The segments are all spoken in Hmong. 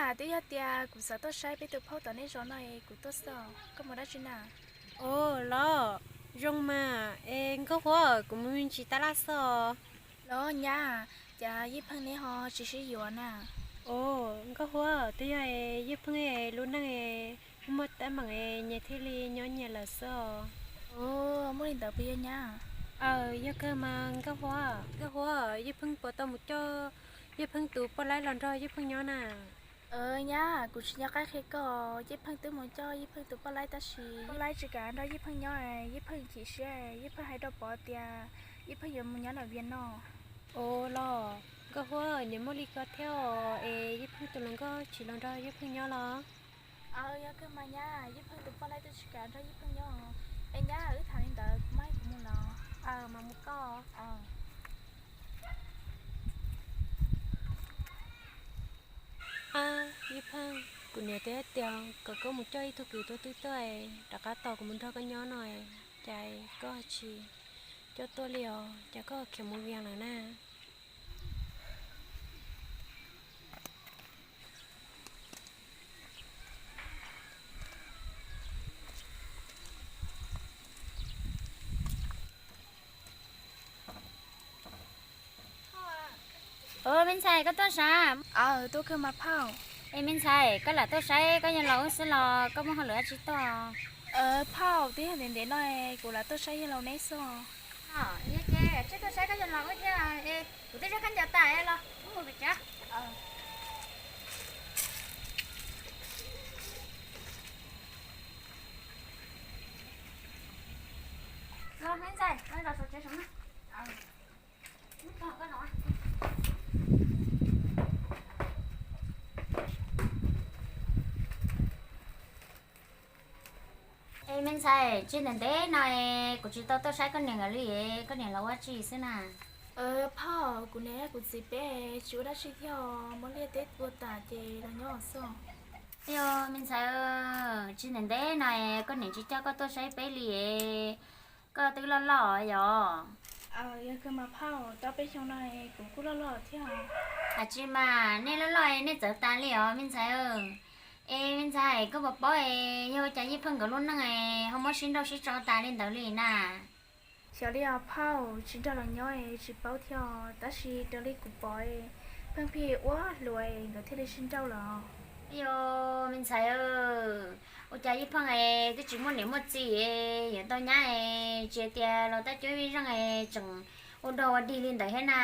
Twb yog tias kuv xav tuaj saib peb tus phauj tom nej zos no es kuv tuaj xwb. Koj mus dab tsi na? Ua los, zoo mas, es Nkauj Huab, kuv mus me ntsis tab laj xwb os. Los nyab, cas Yeej Pheej neb ho tsis sib yuav na? Ua, Nkauj Huab, twb yog Yeej Pheej lub neej muaj teeb meem es nyias thiaj li nyob nyias lawm xwb os. Ua, muaj li ntawd puas yog nyab? Aw, yog kawg mas Nkauj Huab. Nkauj Huab, Yeej Pheej puas tau mus coj Yeej Pheej tus poj laib los nrog Yeej Pheej nyob na? Nyab, kuv tsis nco qab qhia koj, Yeej Pheej twb mus coj Yeej Pheej tus poj laib tab sis poj laib tsis kam nrog Yeej Pheej nyob, Yeej Pheej chim siab, Yeej Pheej hais rau Pov tias Yeej Pheej yuav mus nyob nram Vias no. Ua los, Nkauj Huab, nyias muaj li ko thiab os, es Yeej Pheej tus hluas nkauj tsis los nrog Yeej Pheej nyob los? Aw, yog kawg mas nyab, Yeej Pheej tus poj laib twb tsis kam nrog Yeej Pheej nyob. Es nyab, wb tham li ntawd, kuv maj kuv mus los. Aw, mas mus koj. Ab, Yeej Pheej, kuv niam twb tias kom koj mus coj ib tug kwv tuaj twb tuaj, rov qab tos kuv mus nrog koj nyob no, cas koj tsis coj tuaj li os, cas koj khiav mus Vias lawm na? Ua, me ntxhais, koj tuaj sav? Aw, tuaj kawg mas phauj. Es me ntxhais, koj lam tuaj saib koj yawg laus wb xwb los koj muaj hauj lwm dab tsi tuaj? Phauj, twb yog ntev ntev no kuv lam tuaj saib yawg laus neb xwb. Yog ces tsij tuaj saib koj yawg laus wb thiab, es kuv twb zov khaub ncaws tas los wb mus pem tsev. Los me ntxhais, los saum tsev saum na. Es me ntxhais, tsij ntev ntev no es kuv tsis tau tuaj saib koj niam nkawd li, koj niam los ua dab tsi xwb na? Phauj, kuv niam kuv txiv peb tsis ua dab tsi thiab, muab liaj teb tua tas ces los nyob xwb. Yog me ntxhais, tsij ntev ntev no es koj niam tsis coj koj tuaj saib peb li, koj twb loj loj yog? Yog kawg mas phauj, tau peb xyoo no kuv kuj loj loj thiab. Ab, tsis mas nej loj loj nej txawv tas li os me ntxhais. Es me ntxhais, koj puas paub es yog ua cas Yeej Pheej nkawd lub neej ho muab sib nrauj sib tso tas li ntawd li na? Xyov li os phauj, tsis nrog lawv nyob tsis paub thiab, tab sis raws li kuv pom, Pheej Phi ua hluas nkawd thiaj li sib nrauj los. Yog me ntxhais, ua cas Yeej Pheej twb tsis muaj niam muaj txiv, yuav tau nyab, tsis tias los tab cuab vij zeej tseem ua dog ua dig li ntawd thiab na,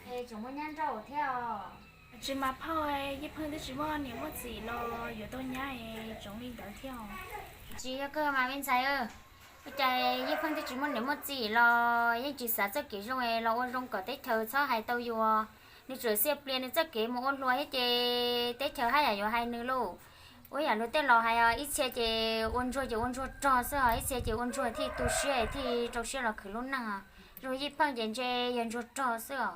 tseem muaj nyab nrauj thiab os. Tsis mas phauj, Yeej Pheej twb tsis muaj niam muaj txiv los yuav tau nyab tseem li ntawd thiab os. Tsis yog kawg mas me ntxhais, ua cas Yeej Pheej twb tsis muaj niam muaj txiv los yeej tsis xav txoj kev zoo los ua zoo kom teb chaws txhob hais tau yus. Nws tsuas xiam plias nws txoj kev mus ua hluas thiab ces teb chaws haj yam yuav hais nws lauj. Ua yam luag tej laus hais, ib txhia ces ua ntsuag ces ua ntsuag rog xwb os, ib txhia ces ua ntsuag thiaj tu siab thiaj rau siab los khwv lub neej os. Zoo Yeej Pheej ces ntshe yog ntsuag rog xwb os,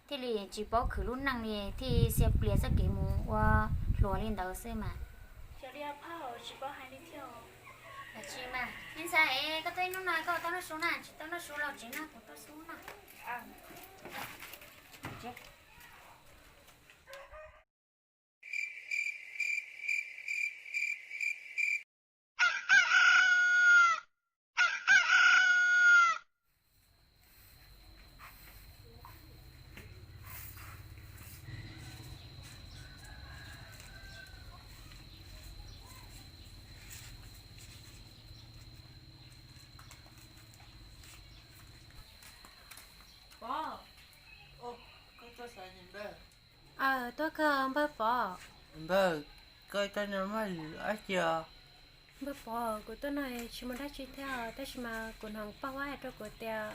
thiaj li tsis paub khwv lub neej li thiaj xiam plias txoj kev mus ua hluas li ntawd xwb mas. Xyov li phauj, tsis paub hais li thiab. Tsis mas me ntxhais, koj tuaj ib hnub no koj tau noj su na, tsis tau noj su los tsev no kuv tau su no. Pov, koj tuaj sav niam npawg? Aw, tuaj kawg npawg Pov. Npawg, koj tuaj no muaj dab tsi os? Npawg Pov, kuv tuaj no tsis muaj dab tsi thiab, tab sis mas kuv hnov poj huab hais rau kuv tias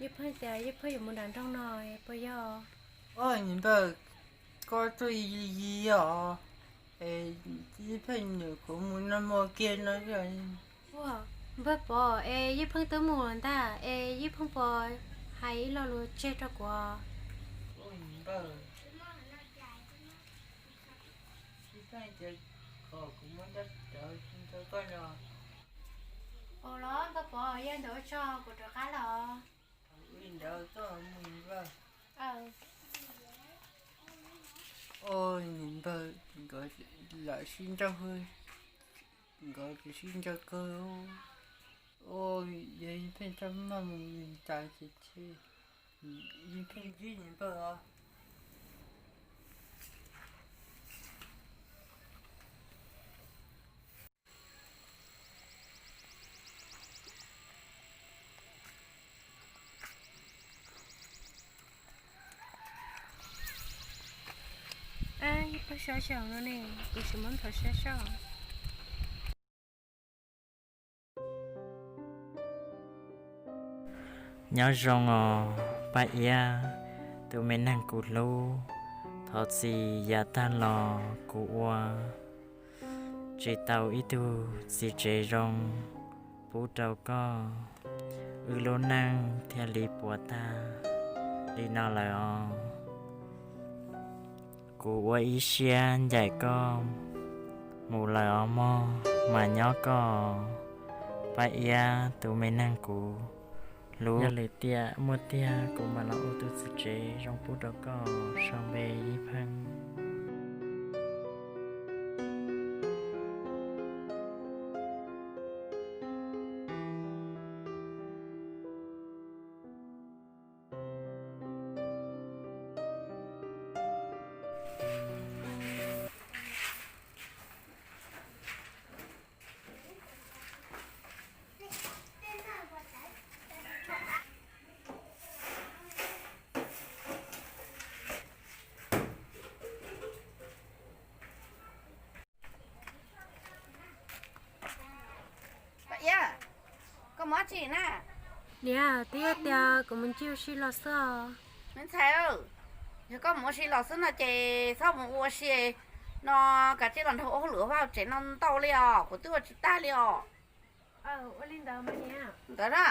Yeej Pheej tias Yeej Pheej yuav mus nram nroog no, puas yog? Oj, niam npawg, koj tuaj ib yam os, es Yeej Pheej nws kuv mus noj mov kiag no. Ua, npawg Pov, es Yeej Pheej twb mus ntag, es Yeej Pheej puas hais ib lo lus tseg rau kuv? Ua, niam npawg, Yeej Pheej tias kom kuv muab ntawv rau koj no. Ua los npawg Pov, yog ntawd ua tsaug, kuv rov qab los. Ua li ntawd koj mus npawg. Ua, niam npawg, Tam sib ntsaj, nkawd tsis sib ntsaj kawg. Ua, yog Yeej Pheej txaj muag mus tas ces, Yeej Pheej ntsib nws npawg os. Pab saib saib no ne, kuv sim muab nthuav saib saib. Nyob zoo os Paj Iab, tus me neeg kuv hlub. Thov txim yav tag los kuv ua tsis tau ib tug txiv tsev zoo pub rau koj, wb lub neej thiaj li puas tag li no lawm os. Kuv ua ib siab ncaim koj mus lawm os mog, mas nyob koj, Paj Iab tus me neeg kuv hlub. Yog li tias muaj tiag kuv mam los ua tus txiv tsev zoo pub rau koj, sau npe Yeej Pheej. Paj Iab, koj mus dab tsi na? Niam, twb yog tias kuv mus ncig ua si los xwb os. Me ntxhais, yog koj mus ua si los xwb no ces txhob mus ua si no, kav tsij los nrog ua hauj lwm hauv vaj hauv tsev no ntau li os, kuv twb ua tsis tag li os. Ua li ntawd mas niam. Ntawd na.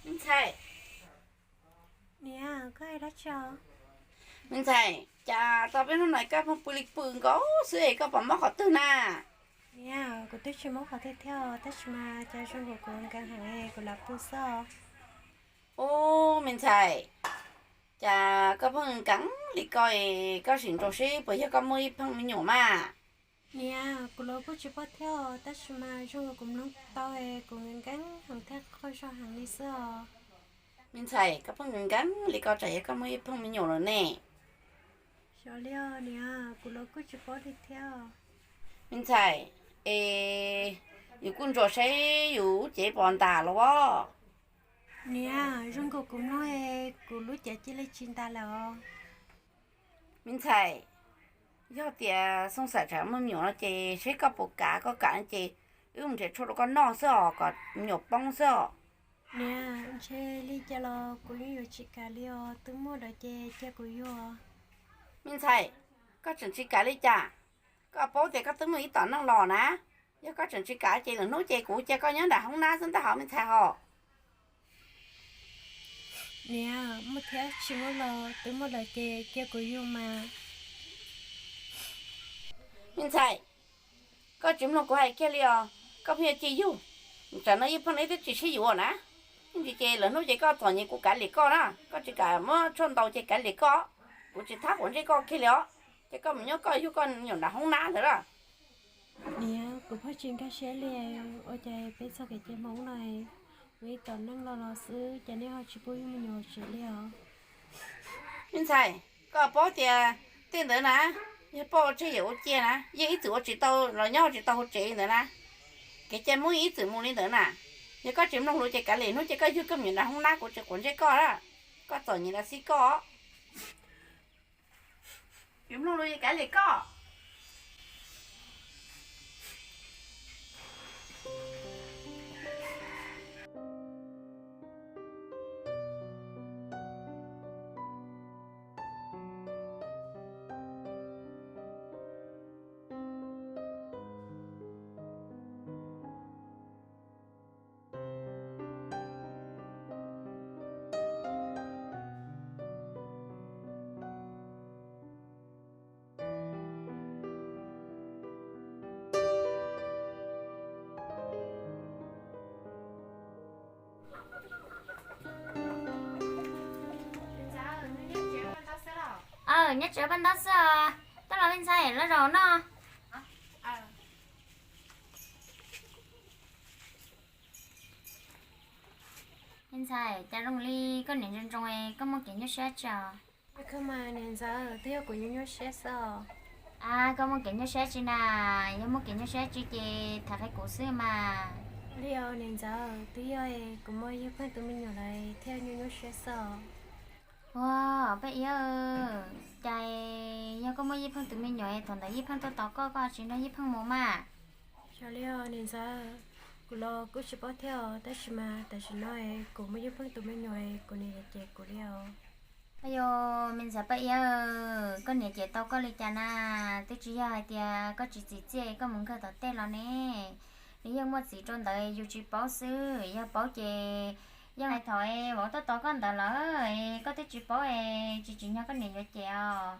Me ntxhais. Niam, koj hais dab tsi os? Me ntxhais, cas tau peb hnub no koj pheej pw li pw nkaus xwb es koj puas mob qhov twg na? Niam, kuv twb tsis mob qhov twg thiab, tab sis mas cas zoo nkaus kuv nkees heev es kuv lam pw xwb os. Ub, me ntxhais, cas koj pheej nkees li ko es koj sim ntsoov seb puas yog koj muaj ib pheej me nyuam mas. Niam, kuv los kuj tsis paub thiab, tab sis mas zoo nkaus kuv mloog tau es kuv nkees nkees heev thiab qaug zog heev li xwb os. Me ntxhais, koj pheej nkees nkees li ko tsam yog koj muaj ib pheej me nyuam lawm ne. Xyov li os niam, kuv los kuj tsis paub li thiab. Me ntxhais, es yus kuj ntsuas saib yus lub cev puas ntas los as. Niam, zoo nkaus kuv mloog es kuv lub cev cia li tsis ntas lawm os. Me ntxhais, yog tias Xyooj Xais tsam muaj me nyuam no ces seb koj puas kam, koj kam ces wb mus nrhiav tshuaj rau koj noj xwb os, kom me nyuam poob xwb os. Niam, ntshe li cas los kuv yeej yuav tsis kam li os, twb muaj lawm ces cia kuv yug. Me ntxhais, koj tseem tsis kam li cas? Koj paub tias koj twb muaj ib tom neej los na. Yog koj tseem tsis kam ces lwm hnub ces kuv cia koj nyob nram hoob nab xwb ntag hos me ntxhais hos. Niam, muaj thiab tsis muaj los twb muaj lawm ces cia kuv yug mas. Me ntxhais, koj tsis mloog kuv hais kiag li os, koj pheej yuav cia yug. Tsam no yeej pheej neb twb tsis sib yuav na. Yeej tsis ces lwm hnub ces koj txom nyem kuv kav liam koj na, koj tsis kam muab tshuaj ntaus ces kav liam koj. Kuv tsis thab quav ntsej koj kiag li os, ces koj mus nyob koj yug koj me nyuam nram hoob nab ntawd na. Niam, kuv pheej tsis nkag siab li, ua cas peb txoj kev cai Hmoob no, ua ib tom neej los los xwb ces nej ho tsis pub yug me nyuam tsev li os. Me ntxhais, koj paub tias tej ntawd na, yog poj ua tseg yawm ua cia na, yeej ib txwm ua tsis tau los nyob ua tsis tau hauv tsev ntawd na. Kev cai Hmoob yeej ib txwm mus li ntawd na. Yog koj tsis mloog lus ces kav liam, hnub ces koj yug koj me nyuam nram hoob nab kuv tsis quav ntsej koj na. Koj txom nyem los xij koj. Tsis mloog lus ces kav liam koj. Nyob tsev paj ntaub xwb os. Tuaj los me ntxhais, los zaum noj. Me ntxhais, cas zoo li koj niam ntsoov ntsoov, koj muaj kev nyuaj siab tsi os? Koj mas niam ntxawm, twb yog kuv nyuaj nyuaj siab xwb os. A, koj muaj kev nyuaj siab tsi na? Yog muaj kev nyuaj siab tsi ces tham qhia kuv xwb mas. Li os niam ntxawm, twb yog kuv muaj Yeej Pheej tus me nyuam lawm thiaj nyuaj nyuaj siab xwb os. Ua, Paj Iab, cas yog koj muaj Yeej Pheej tus me nyuam, thaum ntawd Yeej Pheej tuaj tos koj, koj tsis nrog Yeej Pheej mus mas? Xyov li os niam ntxawm, kuv los kuj tsis paub thiab os, tab sis mas tam sim no kuv muaj Yeej Pheej tus me nyuam, kuv niam cem kuv li os. Ayu, me ntxhais Paj Iab, koj niam cem tau koj li cas na? Twb tsis yog hais tias koj tsis txim txiaj koj mus nkag tom tej los ne. Nws yeej muaj txiv rau ntawd yus tsis paub xwb, yog paub ces yeej hais thaum vauv tuaj tos koj ntawd lawm, koj twb tsis paub, tsis tsim nyog koj niam yuav cem os.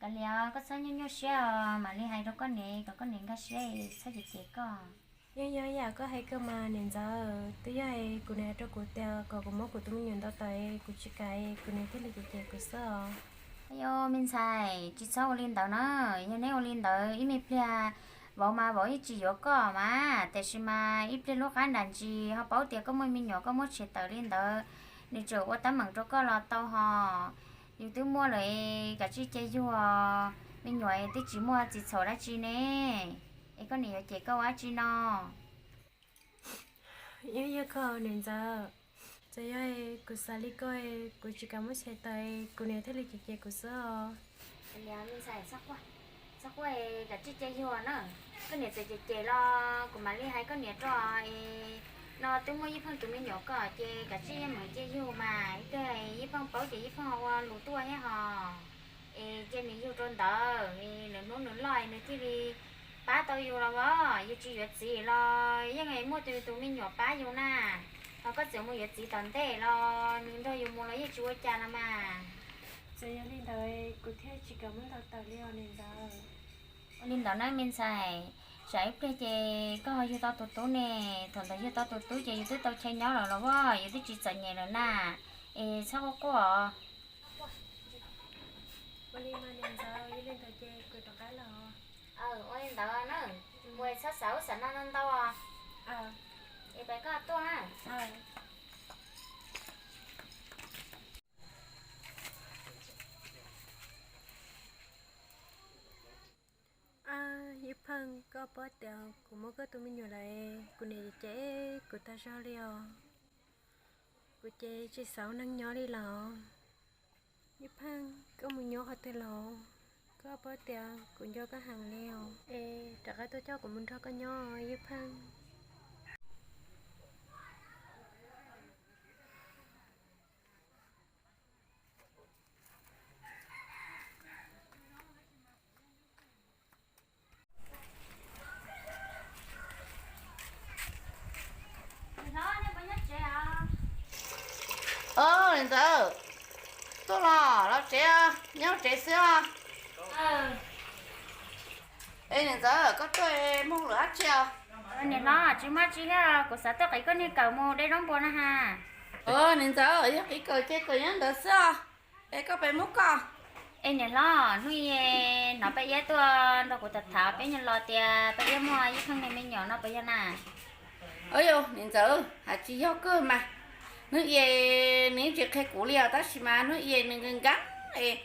Kav liam, koj txhob nyuaj nyuaj siab os, mam li hais rau koj niam kom koj niam nkag siab, txhob cem cem koj. Yeej yog yam koj hais kawg mas niam ntxawm, twb yog kuv niam rau kuv tias kom kuv muab kuv tus me nyuam ntaus tawm, kuv tsis kam, kuv niam thiaj li cem cem kuv xwb os. Ayu, me ntxhais, tsis txhob ua li ntawd na. Yog neb ua li ntawd ib me pliag vauv mas vauv yeej tsis yuav koj mas, tiam sis mas ib pliag lub qab nram ntsis ho paub tias koj muaj me nyuam koj muab tshem tawm li ntawd, nws tseem ua teeb meem rau koj los tau hos. Yus twb muaj lawm, kav tsij cia yug, me nyuam twb tsis muaj txim txhaum dab tsi ne, es koj niam yuav cem koj ua dab tsi no? Yeej yog koj niam ntxawm, txawm yog kuv xav li koj, kuv tsis kam muab tshem tawm, kuv niam thiaj li cem cem kuv xwb os. Txhob quaj, kav tsij cia yug na. Koj niam txawm cem cem los kuv mam li hais koj niam rau es, no twb muaj Yeej Pheej tus me nyuam ko ces kav tsij yeej meem cia yug mas, ib pliag Yeej Pheej paub ces Yeej Pheej ua lus tuaj thiab hos. Es cia nws yug rau ntawd, nws hnub nws loj nws thiaj li pab tau yus los as. Yus tsis yuav txiv los yeej muaj tus me nyuam pab yus na. Ho koj txawm mus yuav txiv tom ntej los nws nrog yus mus los yeej tsis ua cas los mas. Txawm yog li ntawd kuv thiaj tsis kam muab ntaus tawm li os niam ntxawm. Ua li ntawd na me ntxhais, tsam ib pliag ces koj ho yug tau tus tub ne. Thaum ntawd yug tau tus tub ces yus twb tau chaw nyob lawm los as, yus twb tsis txom nyem lawm na. Es txhob quaj quaj os. Ua li mas niam ntxawm, yog li ntawd ces kuv rov qab los. Ua li ntawd na, mus txhob xav ub xav no ntau ntau os. Es pab koj tuaj na. Ab, Yeej Pheej, koj paub tias kuv muaj koj tus me nyuam lawm, kuv niam cem kuv tag zog li os. Kuv ces tsis xav ua neeg nyob li lawm. Yeej Pheej, koj mus nyob qhov twg los? Koj paub tias kuv nco koj heev li os. Es rov qab tuaj coj kuv mus nrog koj nyob Yeej Pheej. Niam ntxawm, tuaj los los tsev, nyob tsev xwb os. Es niam ntxawm, koj tuaj muaj lus dab tsi os? Niam hlob, tsis muaj tsi thiab, kuv xav tuaj qiv koj niag kawm mus de zaub npua na ha. Niam ntxawm, yog qiv kawm ces kawm nyob ntawd xwb os. Es koj pem muab koj. Es niam hlob, hnub i hnov Paj Iab tuaj nrog kuv tham tham peb nyuag lo tias Paj Iab muaj ib pheej niag me nyuam no puas yog na? Yog niam ntxawm, hais tsis yog kawg mas. Hnub i nws yeej tsis qhia kuv li os, tab sis mas hnub i nws nkees nkees es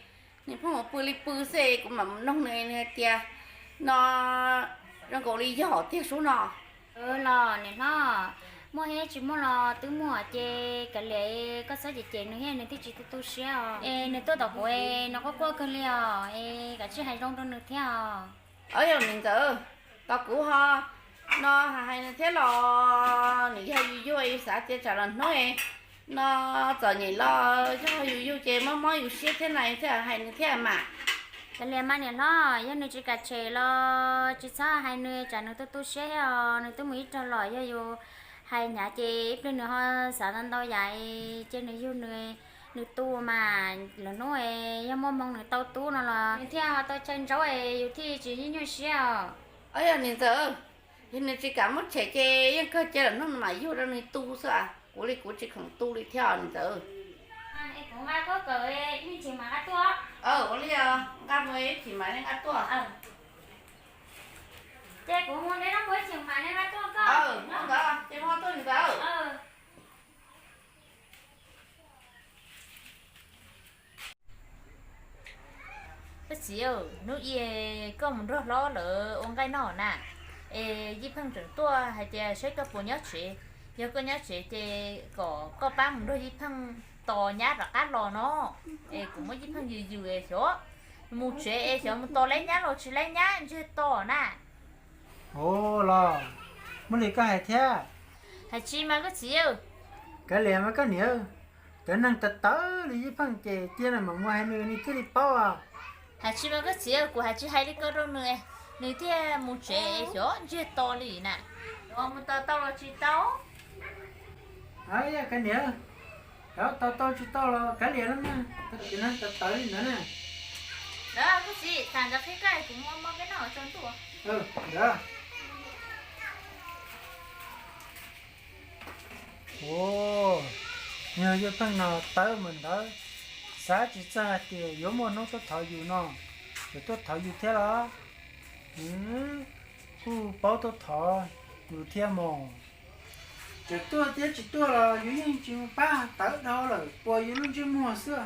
nws pheej mus pw li pw xwb, kuv mam mus noog nws, nws hais tias no zoo nkaus li yog tiag sub no. Los niam hlob, muaj thiab tsis muaj los twb muaj ces kav liam, koj txhob cem cem nws thiab, nws thiaj tsis tu tu siab os. Es nws tuaj tom kuv es nws quaj quaj kawg li os, es kav tsij hais zoo rau nws thiab os. Yog niam ntxawm, tos kuv ho, no hais nws thiab los nws yog yus yug, yus xav tias tsam los hnub no txom nyem los yog yus yug ces mob mob yus siab thiab na, thiaj hais nws thiab mas. Kav liam mas niam hlob, yog nws tsis kam tshem los tsis txhob hais nws, tsam nws tu tu siab thiab os. Nws twb mus ib zaug los, yog yus hais hnyav ces ib pliag nws ho xav ntau ntau yam, cia nws yug nws, nws tu mas lwm hnub yog muaj hmoo nws tau tub no los nws thiaj ho tau chaw ntsaub, yus thiaj tsis nyuaj nyuaj siab os. Yog niam ntxawm, yog nws tsis kam muab tshem ces yeej kawg cia lwm hnub nws mam yug rau nws tu xwb, kuv li kuv tsis khoom tu li thiab niam ntxawm. Kuv nqa koj kawm, ib chim mam nqa tuaj. Ua li os, nqa mus ib chim mam li nqa tuaj. Ces kuv mus ntev no, ib chim mam li nqa tuaj koj. Ntawd ces ho tuaj ntawd. Koj txiv, hnub i koj mus nrog hlob lawv ua nqaij noj na, es Yij Pheej tseem tuaj hais tias saib koj puas nyob tsev. Yog koj nyob tsev ces kom koj pab mus nrog Yij Pheej tos nyab rov qab los no. Es kuv muab Yij Pheej yws yws es xyov mus tsev es xyov mus tos laib nyab los tsis laib nyab ntsiag to na. Ua los, muaj li koj hais thiab. Hais tsis mas koj txiv. Kav liam mas koj niam, cov neeg tawv tawv li Yij Pheej ces cia nws mam mus hais nws, nws thiaj li paub. Hais tsis mas koj txiv, kuv hais tsis hais li ko rau nws, nws thiaj mus tsev xyov ntsiag to li na. Mus tos tau los tsis tau? Kav liam, tos tau tsis tau los kav liam no, cov neeg tawv tawv li ntawd na. Koj txiv, tas ntawd qhib koj, kuv mus ua mov peb noj tsaus ntuj. Ua, yog Yij Pheej no tawv mas ntawd, xav tsis txog hais tias yuav muaj hnub tuaj thov yus no, yuav tuaj thov yus thiab los? Kuj paub tuaj thov yus thiab mog. Tseem tuaj thiab tsis tuaj los yus yeej tsis mus pab, tawv dhau lawm puas yus lub ntsej muag xwb.